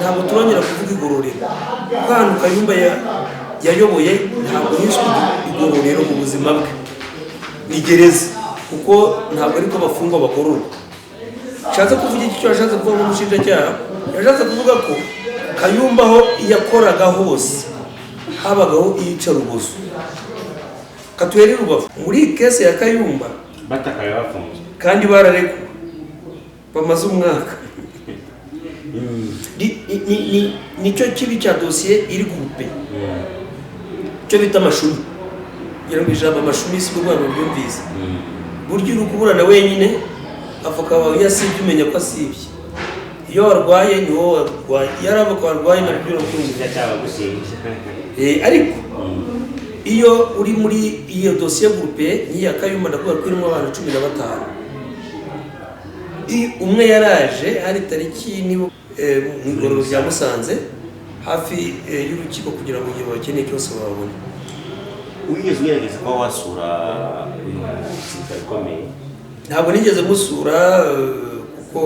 Ntabwo turongera kuvuga igororero, kuko ahantu Kayumba yayoboye ntabwo hiswe igororero mu buzima bwe, ni gereza, kuko ntabwo ariko abafungwa bagororwa. Nshatse kuvuga iki? Icyo yashatse kuvuga nk'umushinjacyaha, yashatse kuvuga ko Kayumba aho yakoraga hose habagaho iyicarubozo. Katuhere Rubavu muri iyi case ya Kayumba. Batakaye bafunzwe. Kandi bararekuwe, bamaze umwaka. Nicyo kibi cya dosiye iri groupée, icyo bita amashumi. Kugira ngo ijambo amashumi si rwego ryumvise, burya uri kuburana wenyine, avoka wawe iyo asibye umenya ko asibye, iyo warwaye ni wowe warwaye, iyo ari avoka warwaye nabyo urabyumva. Umushinjacyaha bagushinja. Ariko iyo uri muri iyo dosiye groupée nk'iya Kayumba, ndakuvuga ko irimo abantu 15. Umwe yaraje hari tariki niba mu igororero rya Musanze hafi y'urukiko, kugira ngo igihe bakeneye cyose bababone. Wigeze ugerageza kuba wasura uyu musirikare ukomeye? Ntabwo nigeze musura, kuko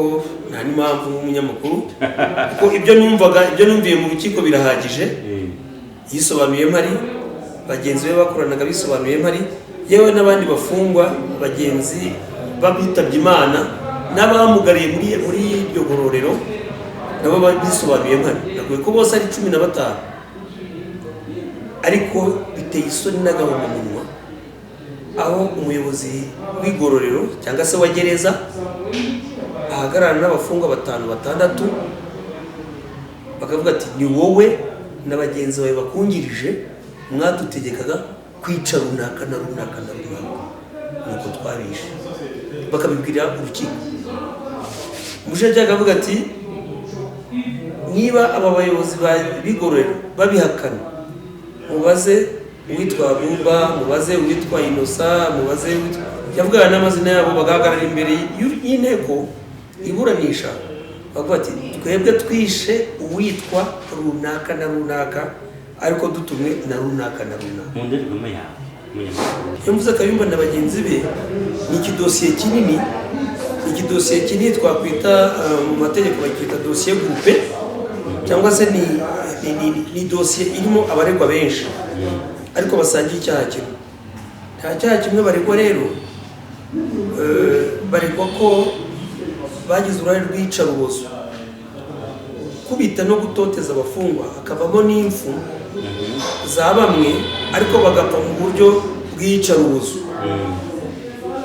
nta n'impamvu nk'umunyamakuru, kuko ibyo numvaga, ibyo numviye mu rukiko birahagije. Yisobanuye mpari, bagenzi be bakoranaga bisobanuye mpari, yewe n'abandi bafungwa bagenzi b'abitabye Imana n'abamugariye muri iryo gororero nabo bisobanuye mpari. Naguye ko bose ari 15. Ariko biteye isoni n'agahomamunwa aho umuyobozi w'igororero cyangwa se wa gereza ahagararana n'abafungwa batanu, batandatu, bakavuga ati: "Ni wowe na bagenzi bawe bakungirije mwadutegekaga kwica runaka na runaka na runaka, nuko twabishe," bakabibwira urukiko. Umushinjacyaha akavuga ati: "Niba aba bayobozi b'igororero babihakana, mubaze uwitwa Buba, mubaze uwitwa Inosa, mubaze uwitwa," yavugaga n'amazina yabo, bagahagarara imbere y'inteko iburanisha bavuga ati: "Twebwe twishe uwitwa runaka na runaka, ariko dutumwe na runaka na runaka." Mu ndorerwamo yawe umunyamakuru, Iyo mvuze Kayumba na bagenzi be, ni ikidosiye kinini, ikidosiye kinini twakwita, mu mategeko bakita dosiye groupée, cyangwa se ni dosiye irimo abaregwa benshi ariko basangiye icyaha kimwe. Nta cyaha kimwe baregwa rero, baregwa ko bagize uruhare rw'iyicarubozo, kubita no gutoteza abafungwa, hakavamo n'impfu za bamwe, ariko bagapfa mu buryo bw'iyicarubozo.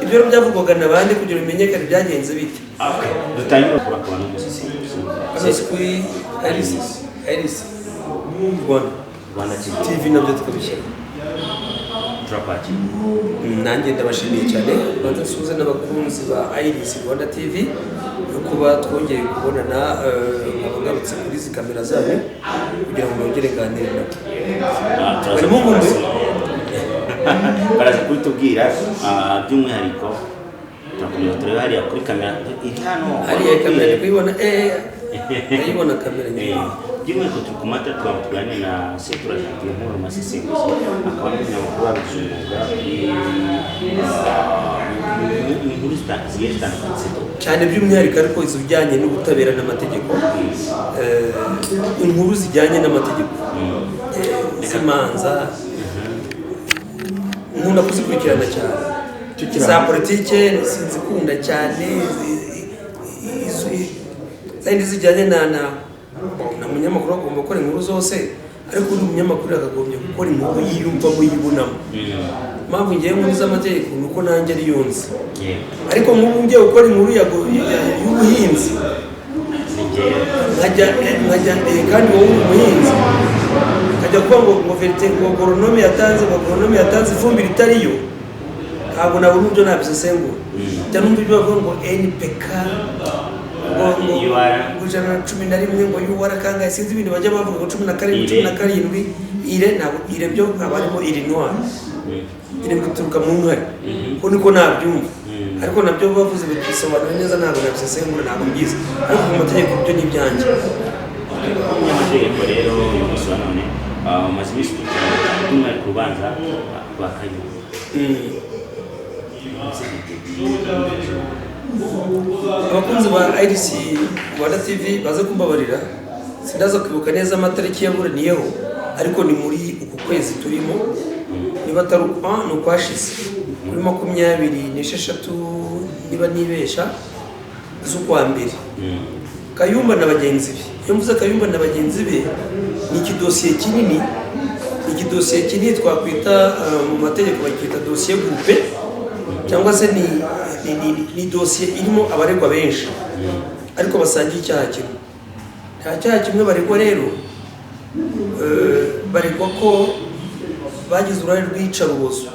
Ibyo rero byavugwaga na bande kugira ngo bimenyekane byagenze bite? Dutangire kurakaba n'umusesenguzi. Hano si kuri Iris, Iris Rwanda Rwanda TV. TV, nabyo tukabishyira. Turakwakira. Nanjye ndabashimiye cyane. Banza nsuhuze n'abakunzi ba Iris Rwanda TV yo kuba twongeye kubonana, nkaba ngarutse kuri izi kamera zanyu kugira ngo nongere nganire nabo. Turaza Barimo nkumbuye? Baraza kubitubwira. By'umwihariko turakomeza turebe hariya kuri kamera iri hano. Hariya kamera ndi kuyibona, ndayibona kamera nyine. By'umwihariko turi ku mata, twaba tuganira na Setura Janvier Nkuru Masesenguzi, akaba n'umunyamakuru wabigize umwuga kuri mu nkuru zigiye zitandukanye. Seto. Cyane, by'umwihariko ariko izijyanye n'ubutabera n'amategeko, inkuru zijyanye n'amategeko, z'imanza nkunda kuzikurikirana cyane. Za politike sinzikunda cyane, zindi zijyanye na munyamakuru agomba gukora inkuru zose, ariko undi munyamakuru yakagombye gukora inkuru yiyumvamo, yibonamo. Impamvu ngewe nkuru z'amategeko ni uko nanjye ariyo nzi. Ariko nk'ubu ngiye gukora inkuru y'ubuhinzi, Ni njyewe. nkajya kandi wowe uri umuhinzi, nkajya kuvuga ngo vérité, ngo agronome yatanze, ngo agronome yatanze ifumbire itariyo, ntabwo nabona uburyo nabisesengura. Njya numva ibyo bavuga ngo NPK, ngo UR. ngo 111, ngo UR kangahe, sinzi ibintu bajya bavuga ngo 17, Ire. 17, ire ntabwo ire byo haba harimo iri noir, ire ngo ituruka mu nkari, ko niko nabyumva. Ariko nabyo bavuze bisobanura neza, ntabwo nabisesengura, ntabwo mbizi, ariko ku mategeko byo ni ibyanjye. Umunyamategeko rero, uyu munsi wa none umaze iminsi ukurikirana by'umwihariko urubanza rwa Kayumba. Ese Abakunzi ba IRC Rwanda TV baze kumbabarira. Sindaza kwibuka neza amatariki yaburaniyeho, ariko ni muri uku kwezi turimo, niba atari ni ukwashize, kuri 26, niba nibesha, z'ukwa mbere. Kayumba na bagenzi be. Iyo mvuze Kayumba na bagenzi be, ni ikidosiye kinini, ni ikidosiye kinini twakwita, mu mategeko bakita dossier groupé, cyangwa se ni dosiye irimo abaregwa benshi ariko basangiye icyaha kimwe. Nta cyaha kimwe baregwa rero. Baregwa ko bagize uruhare rw'iyicarubozo,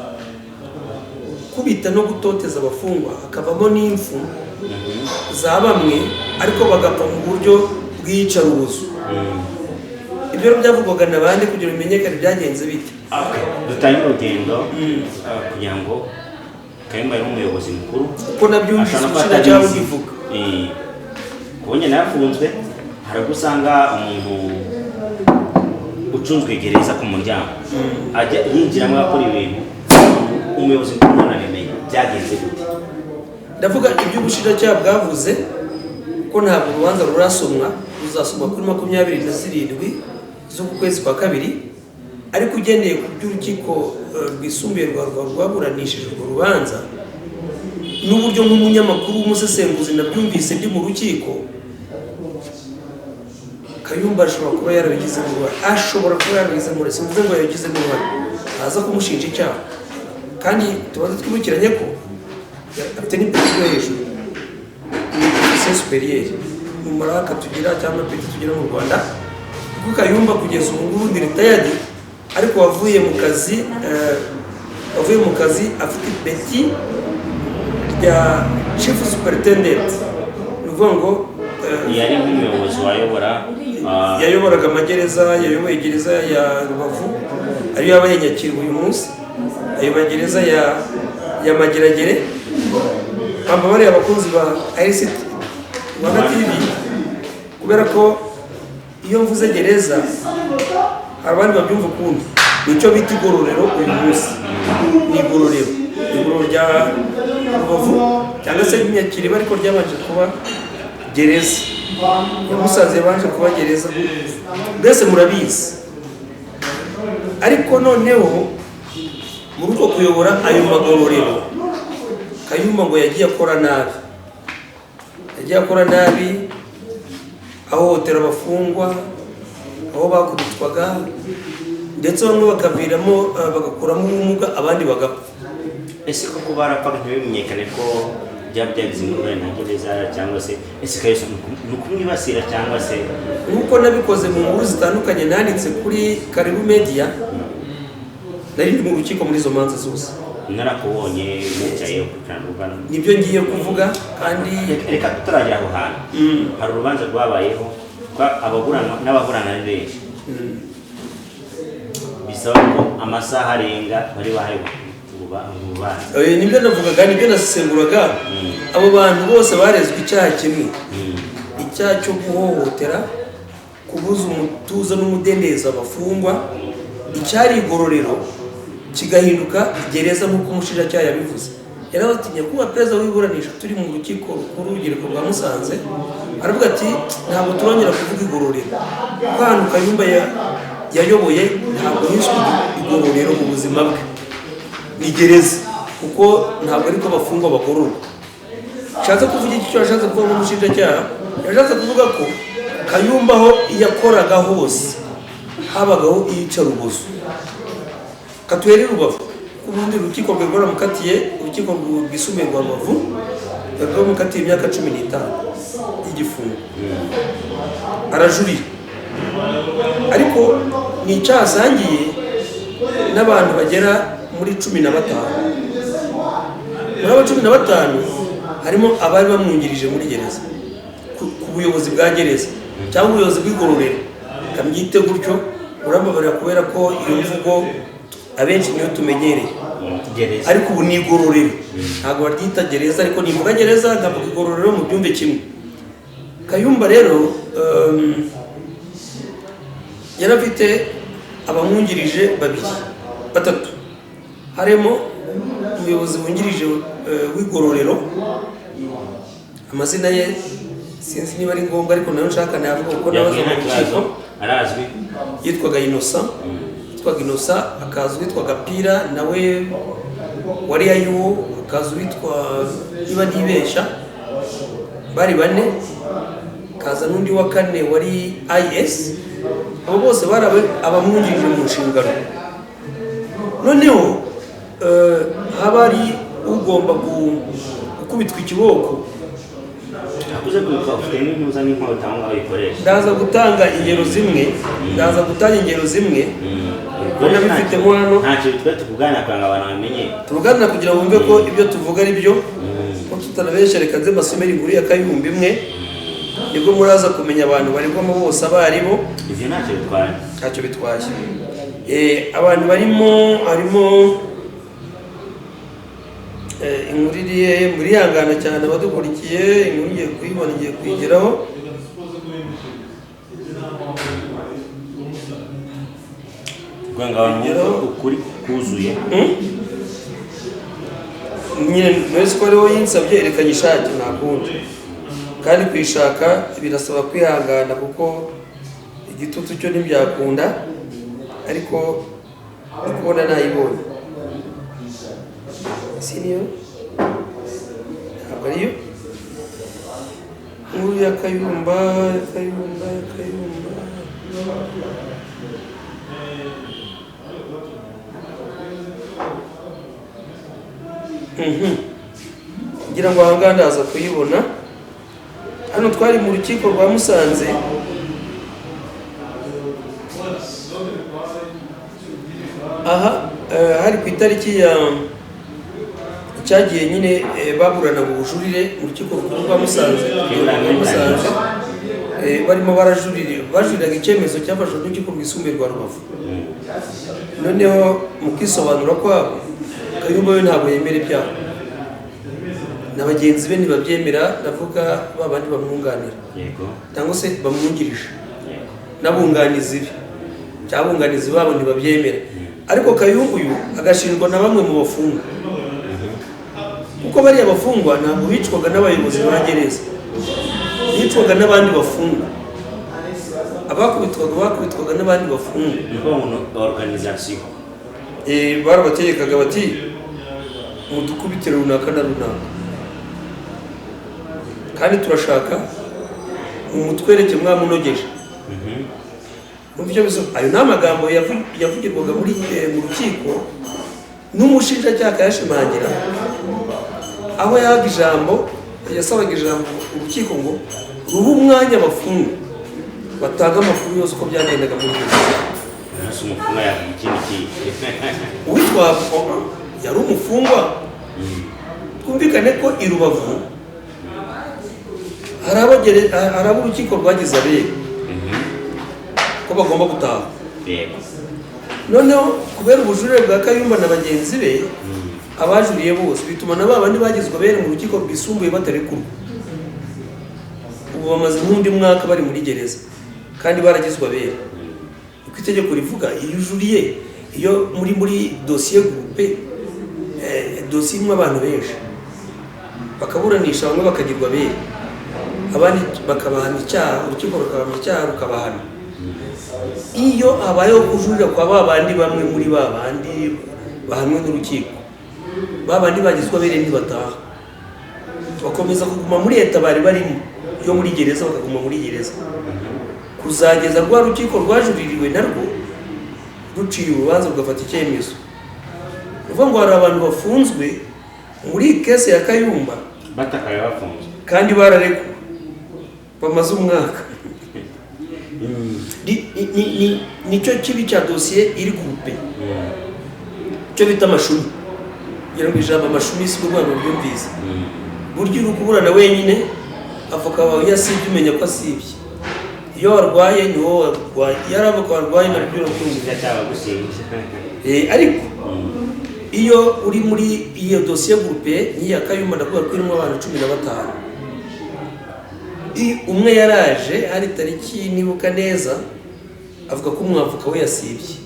kubita no gutoteza abafungwa, hakavamo n'impfu za bamwe, ariko bagapfa mu buryo bw'iyicarubozo. Ibyo rero byavugwaga na bande kugira ngo bimenyekane byagenze bite? Okay. Dutangire urugendo, kugira ngo Kayumba yari umuyobozi mukuru. Uko nabyumvise, Ashobora kuba ubushinjacyaha atabizi. bubivuga. Kubonye nafunzwe, hari ubwo usanga umuntu ucunzwe gereza ku muryango ajya yinjiramo akora ibintu, umuyobozi mukuru nanabimenye. Byagenze gute? Ndavuga ibyo ubushinjacyaha bwavuze, ko ntabwo urubanza rurasomwa, ruzasomwa kuri 27 z'uku kwezi kwa kabiri. Ariko ugendeye ku by'urukiko rwisumbuye rwa Rubavu rwaburanishije urwo rubanza, n'uburyo nk'umunyamakuru w'umusesenguzi nabyumvise ndi mu rukiko, Kayumba ashobora kuba yarabigizemo uruhare, ashobora kuba yarabigizemo uruhare. Simvuze ngo yabigizemo uruhare, aza kumushinja icyaha. Kandi tubanze twibukiranye ko afite n'ipeti ryo hejuru, ni officier supérieur mu maraka tugira cyangwa amapeti tugira mu Rwanda, kuko Kayumba kugeza ubu ngubu ni retired, ariko wavuye mu kazi afite ipeti rya chief superintendent. Ni ukuvuga ngo Yari nk'umuyobozi wayobora yayoboraga amagereza, yayoboye gereza ya Rubavu ariyo yabaye Nyakiriba uyu munsi, ayoboye gereza ya Mageragere. Bamba bariya abakunzi ba ICT Rwanda TV, kubera ko iyo mvuze gereza hari abandi babyumva ukundi. Nicyo bita igororero uyu munsi, ni igororero, igororero rya Rubavu cyangwa se Nyakiriba, ariko ryabanje kuba gereza ya Musanze, yabanje kuba gereza, mbese murabizi. Ariko noneho muri uko kuyobora ayo magororero, Kayumba ngo yagiye akora nabi, yagiye akora nabi, ahohotera abafungwa, aho bakubitwaga, ndetse bamwe bakaviramo, bagakuramo ubumuga, abandi bagapfa. Ese koko barapfaga ntibimenyekane ko byaba byagize uruhare na gereza, cyangwa se ese Kayumba ni ukumwibasira cyangwa se? Nk'uko nabikoze mu nkuru zitandukanye nanditse kuri Karibu Media, nari ndi mu rukiko muri izo manza zose. Narakubonye wicaye ukurikirana urubanza. Nibyo ngiye kuvuga kandi. Reka tutaragera aho hantu, hari urubanza rwabayeho kwa ababurana n'ababurana ari benshi, bisaba ko amasaha arenga bari bahaye urubanza. Nibyo navugaga, nibyo nasesenguraga. Abo bantu bose barezwe icyaha kimwe, icyaha cyo guhohotera, kubuza umutuzo n'umudendezo abafungwa. Icyari igororero kigahinduka gereza, nk'uko umushinjacyaha yabivuze. Yaravuze ati: "Nyakubahwa perezida w'iburanisha, turi mu rukiko rukuru urugereko rwa Musanze." Aravuga ati: "Ntabwo turongera kuvuga igororero, kuko ahantu Kayumba yayoboye ntabwo hiswe igororero mu buzima bwe, ni gereza, kuko ntabwo ariko abafungwa bagororwa." Nshatse kuvuga iki? Icyo yashatse kuvuga nk'umushinjacyaha, yashatse kuvuga ko Kayumba aho yakoraga hose habagaho iyicarubozo. Katuhere Rubavu, ku rundi rukiko rwari rwaramukatiye, urukiko rwisumbuye rwa Rubavu rwari rwaramukatiye imyaka 15 y'igifungo, arajurira, ariko ni icyaha asangiye n'abantu bagera muri 15. Muri abo 15 harimo abari bamwungirije muri gereza, ku buyobozi bwa gereza cyangwa ubuyobozi bw'igororero, kamyite gutyo, urambabarira kubera ko iyo mvugo abenshi niyo tumenyereye. Gereza. Ariko ubu ni igororero, ntabwo baryita gereza, ariko nimvuga gereza nkavuga igororero mu byumve kimwe. Kayumba rero yari afite abamwungirije babiri, batatu, harimo umuyobozi wungirije w'igororero, amazina ye Sinzi niba ari ngombwa, ariko nayo nshaka navuga kuko nabaza Yavuye mu nta kibazo. rukiko. Arazwi. Yitwaga Innocent, yitwaga Innocent. Akaza uwitwa Gapira, nawe wari ayuwo. Akaza uwitwa, niba ntibeshya, bari bane. Kaza n'undi wa kane wari IS. Abo bose bari abamwungirije mu nshingano. Noneho haba hari ugomba gukubitwa ikiboko. Akuze kwibuka, ufite n'impuza n'inkota aho ngaho uyikoresha. Ndaza gutanga ingero zimwe, ndaza gutanga ingero zimwe. Ubikoresha. Nabifitemo hano. Ntacyo bitwaye, tukuganira kugira ngo abantu bamenye. Turuganira kugira ngo bumve ko ibyo tuvuga ari byo, ko tutanabeshya. Reka nze mbasomere inkuru ya Kayumba imwe, nibwo muraza kumenya abantu baregwamo bose abo ari bo. Ivyo ntacyo bitwaye. Ntacyo bitwaye. Abantu barimo, harimo inkuru iri hehe? Murihangana cyane abadukurikiye, inkuru ngiye kuyibona, ngiye kuyigeraho. Kugira ngo abantu bumve ukuri kuzuye. Nyine mwese ko ariwo yinsabye, reka nyishake, nta kundi. Kandi kuyishaka birasaba kwihangana kuko igitutu cyo ntibyakunda, ariko ndi kubona nayibonye. Si niyo? Ntabwo ariyo. Inkuru ya Kayumba, ya Kayumba, ya Kayumba. Ngira ngo aha ngaha ndaza kuyibona. Hano twari mu rukiko rwa Musanze. Aha hari ku itariki ya cyagiye nyine, baburanaga ubujurire mu rukiko rukuru rwa Musanze, rwa Musanze. Barimo barajurire, bajuriraga icyemezo cyafashwe n'urukiko rwisumbuye rwa Rubavu. Noneho mu kwisobanura kwabo, Kayumba we ntabwo yemera ibyaha, na bagenzi be ntibabyemera, ndavuga ba bandi bamwunganira cyangwa se bamwungirije n'abunganizi be cyangwa abunganizi babo ntibabyemera. Ariko Kayumba uyu agashinjwa na bamwe mu bafungwa, kuko bariya bafungwa ntabwo bicwaga n'abayobozi ba gereza, bicwaga n'abandi bafungwa. Abakubitwaga bakubitwaga n'abandi bafungwa. Ni ukuvuga ngo ni organisation. Barabategekaga bati mudukubitire runaka na runaka, kandi turashaka umutwereke mwamunogeje. Numva icyo ayo ni amagambo yavugirwaga mu rukiko, n'umushinjacyaha akayashimangira, aho yahaga ijambo, yasabaga ijambo urukiko ngo ruhe umwanya abafungwa batanga amakuru yose uko byagendaga muri gereza. Umunsi umufungwa yavuga ikindi kintu. Uwitwa yari umufungwa. Twumvikane ko i Rubavu hari abo urukiko rwagize abere ko bagomba gutaha. Noneho kubera ubujurire bwa Kayumba na bagenzi be, abajuriye bose, bituma na ba bandi bagizwe abere mu rukiko rwisumbuye batarekurwa. Ubu bamaze nk'undi mwaka bari muri gereza kandi baragizwe abere. Uko itegeko rivuga, iyo ujuriye, iyo muri dosiye groupée, dosiye irimo abantu benshi, bakaburanisha bamwe bakagirwa abere, abandi bakabahana icyaha, urukiko rukabahana icyaha, rukabahana. Iyo habayeho kujurira kwa ba bandi, bamwe muri ba bandi bahanwe n'urukiko, ba bandi bagizwe abere ntibataha, bakomeza kuguma muri leta bari barimo yo muri gereza, bakaguma muri gereza kuzageza rwa rukiko rwajuririwe narwo ruciye urubanza rugafata icyemezo. Ni ukuvuga ngo hari abantu bafunzwe muri case ya Kayumba batakaye bafunzwe kandi bararekuwe, bamaze umwaka. Nicyo kibi cya dosiye iri groupée, icyo bita amashumi. Ngira ngo ijambo amashumi si rwego ryumvise. Burya uri kuburana wenyine, avoka wawe iyo asibye umenya ko asibye. Iyo warwaye ni wowe warwaye, iyo ari avoka warwaye nabyo urabyumva. Umushinjacyaha agushinja. Ariko iyo uri muri iyo dosiye groupée nk'iya Kayumba, ndakuvuga ko irimo abantu 15. Umwe yaraje, hari tariki nibuka neza, avuga ko umwavoka we yasibye.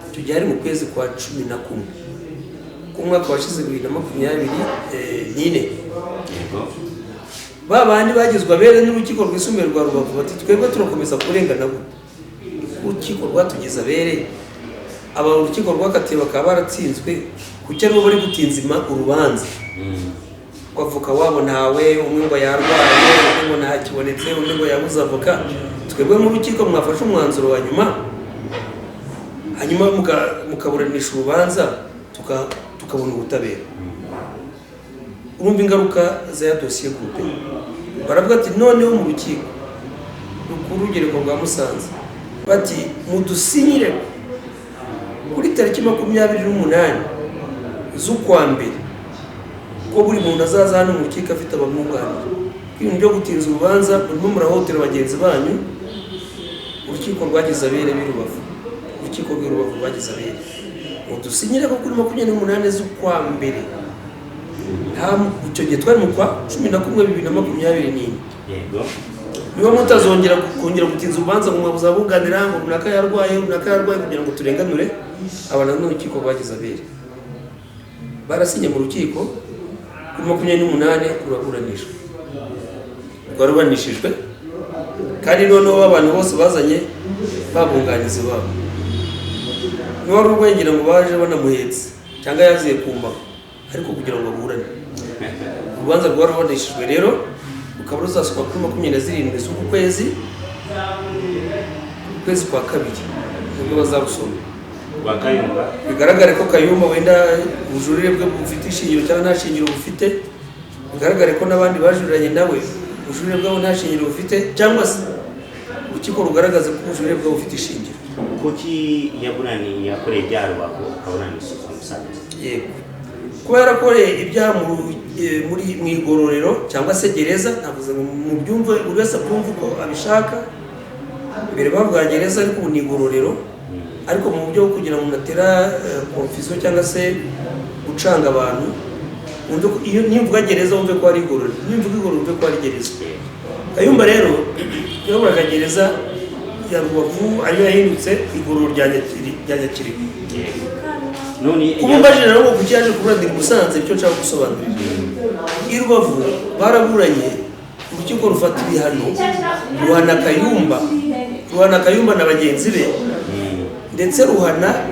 Icyo gihe hari mu kwezi kwa 11 k'umwaka washize 2024. Ba bandi bagizwe abere n'urukiko rwisumbuye rwa Rubavu bati twebwe turakomeza kurengana gute? Urukiko rwatugize abere, aba urukiko rwakatiye bakaba baratsinzwe, kuki aribo bari gutinzima urubanza? Ngo avoka wabo ntawe, umwe ngo yarwaye, undi ngo ntakibonetse, undi ngo yabuze avoka. Twebwe nk'urukiko mwafashe umwanzuro wa nyuma, hanyuma mukaburanisha urubanza, tukabona ubutabera. Urumva ingaruka za ya dosiye groupée. Baravuga ati noneho mu rukiko rukuru urugereko rwa Musanze bati mudusinyire kuri tariki 28 z'ukwa mbere ko buri muntu azaza hano mu rukiko afite abamwunganira. Ibintu byo gutinza urubanza, murimo murahotera bagenzi banyu. Urukiko rwagize abere b'i Rubavu, urukiko rw'i Rubavu rwagize abere, mudusinyire ko kuri 28 z'ukwa mbere, icyo gihe twari mu kwa 11 2024, Yego. niba mutazongera kongera gutinza urubanza ngo mwabuze abunganira, ngo runaka yarwaye, runaka yarwaye, kugira ngo turenganure aba n'urukiko rwagize abere. Barasinye mu rukiko kuri 28, ruraburanishwa, rwaruburanishijwe, kandi noneho abantu bose bazanye babunganizi babo. Niba wari urwengera ngo baje banamuhetse cyangwa yaziye ku mbago, ariko kugira ngo baburane. Urubanza rwaruburanishijwe rero, rukaba ruzasomwa kuri 27 z'uku kwezi, ukwezi kwa kabiri nibwo bazarusoma. Rwa Kayumba. Bigaragare ko Kayumba wenda ubujurire bwe bufite ishingiro cyangwa nta shingiro bufite, bigaragare ko n'abandi bajuriranye nawe ubujurire bwabo nta shingiro bufite, cyangwa se urukiko rugaragaza ko ubujurire bwabo bufite ishingiro. Kuki yaburaniye, yakoreye ibyaha Rubavu, akaburanishirizwa Musanze? Yego, kuba yarakoreye ibyaha muri mu igororero cyangwa se gereza, navuze ngo mubyumve, buri wese abyumve uko abishaka. Mbere bavuga gereza, ariko ubu ni igororero. Ariko mu buryo bwo kugira ngo umuntu atera confusion cyangwa se gucanga abantu, wumve ko iyo nimvuga gereza wumve ko ari igororero, nimvuga igororero wumve ko ari gereza. Kayumba rero yayoboraga gereza ya Rubavu, ariyo yahindutse igororero rya Nyakiriba. Yego. None Kuba umbajije rero ngo kuki yaje kuburanira i Musanze, icyo nshaka gusobanurira, i Rubavu baraburanye, urukiko rufata ibihano, ruhana Kayumba na bagenzi be, ndetse ruhana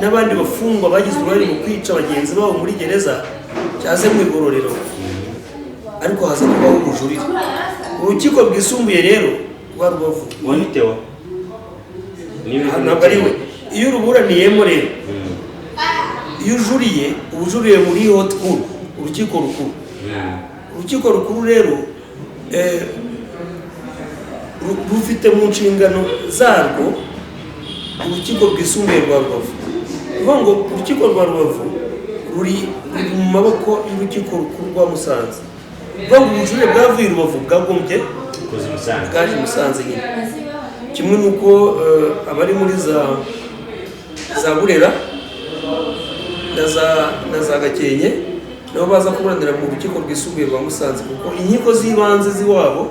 n'abandi bafungwa bagize uruhare mu kwica bagenzi babo muri gereza cyangwa se mu igororero, ariko haza kubaho ubujurire. Urukiko rwisumbuye rero rwa Rubavu, Uwo ni Theo. Ntabwo ari we. Iyo uruburaniyemo rero, iyo ujuriye, uba ujuriye muri haute cour, urukiko rukuru. Urukiko rukuru rero rufite mu nshingano zarwo urukiko rwisumbuye rwa Rubavu. Ni ukuvuga ngo urukiko rwa Rubavu ruri mu maboko y'urukiko rukuru rwa Musanze. Ni ukuvuga ngo ubujurire bwavuye i Rubavu bwagombye Kuza i Musanze. bwaje i Musanze nyine, kimwe n'uko abari muri za Burera na za Gakenke nabo baza kuburanira mu rukiko rwisumbuye rwa Musanze, kuko inkiko z'ibanze z'iwabo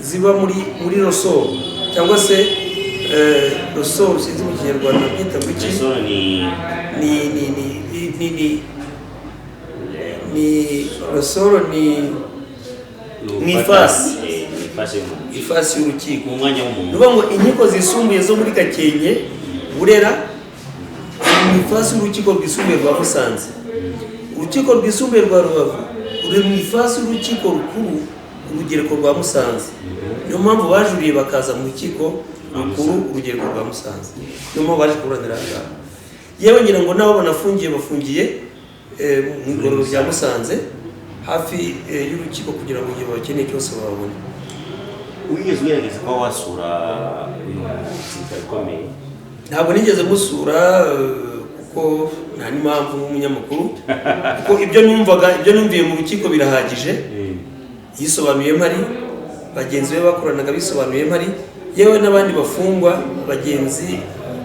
ziba muri ressort, cyangwa se ressort, sinzi mu Kinyarwanda byita ngo iki. Ressort ni Ni ressort ni Ni Mu ifasi. Mu ifasi y'umuntu. Ifasi y'urukiko. Mu mwanya w'umuntu. Ni ukuvuga ngo inkiko zisumbuye zo muri Gakenke, Burera, ziri mu ifasi y'urukiko rwisumbuye rwa Musanze. Urukiko rwisumbuye rwa Rubavu ruri mu ifasi y'urukiko rukuru urugereko rwa Musanze. Niyo mpamvu bajuriye bakaza mu rukiko rukuru urugereko rwa Musanze, niyo mpamvu baje kuburanira aha ngaha. Yewe, ngira ngo n'abo banafungiye, bafungiye mu igororero rya Musanze hafi y'urukiko, kugira ngo igihe babakeneye cyose bababone. Wigeze ugerageza kuba wasura uyu musirikare ukomeye? Ntabwo nigeze musura, kuko nta n'impamvu nk'umunyamakuru, kuko ibyo numvaga, ibyo numviye mu rukiko birahagije. Yisobanuye mpari, bagenzi be bakoranaga bisobanuye mpari, yewe n'abandi bafungwa bagenzi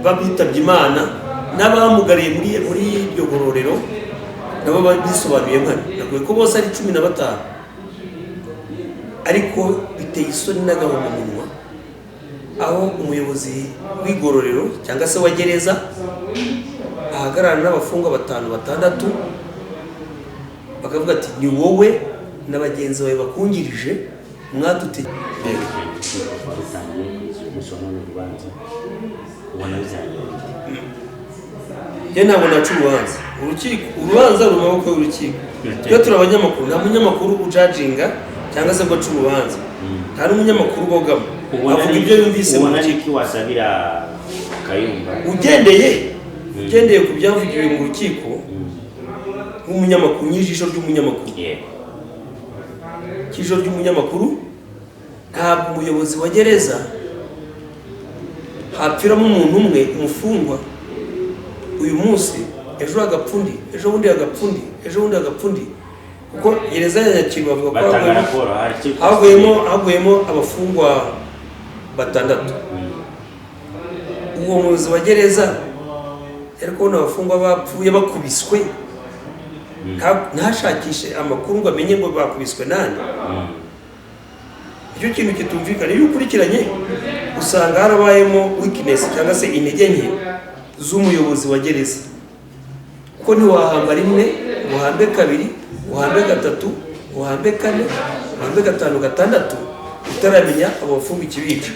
babitabye Imana n'abamugariye muri iryo gororero nabo bisobanuye mpari. Navuye ko bose ari 15. Ariko biteye isoni n'agahomamunwa aho umuyobozi w'igororero cyangwa se wa gereza ahagarara n'abafungwa batanu, batandatu, bakavuga ati ni wowe. Na bagenzi bawe bakungirije mwadute. Kuva rutangiye kugeza uyu munsi wa none, urubanza ubona bizarangira bite? Njye ntabwo naca urubanza. Urukiko, urubanza ruri mu maboko y'urukiko. Iyo turi abanyamakuru, nta munyamakuru ujudginga cyangwa se ngo ace urubanza, nta n'umunyamakuru ubogamo. Ubona Avuga ari- ibyo yumvise mu Ubona ari rukiko. iki wasabira Kayumba? Ugendeye ku byavugiwe mu rukiko, nk'umunyamakuru, n'ijisho ry'umunyamakuru, ijisho ry'umunyamakuru, ntabwo umuyobozi wa gereza hapfiramo umuntu umwe, umufungwa, uyu munsi, ejo hagapfa undi, ejo bundi hagapfa undi, ejo bundi hagapfa undi, kuko gereza ya Nyakiru bavuga ko Batanga raporo, hari icyo haguyemo abafungwa batandatu. Uwo muyobozi wa gereza yari kubona abafungwa bapfuye bakubiswe, ntashakishe amakuru ngo amenye ngo bakubiswe nande? Icyo kintu kitumvikana. Iyo ukurikiranye usanga harabayemo weakness cyangwa se intege nke z'umuyobozi wa gereza, kuko ntiwahamba rimwe, uhambe kabiri, uhambe gatatu, uhambe kane, uhambe gatanu, gatandatu, utaramenya abo bafungwa ikibica.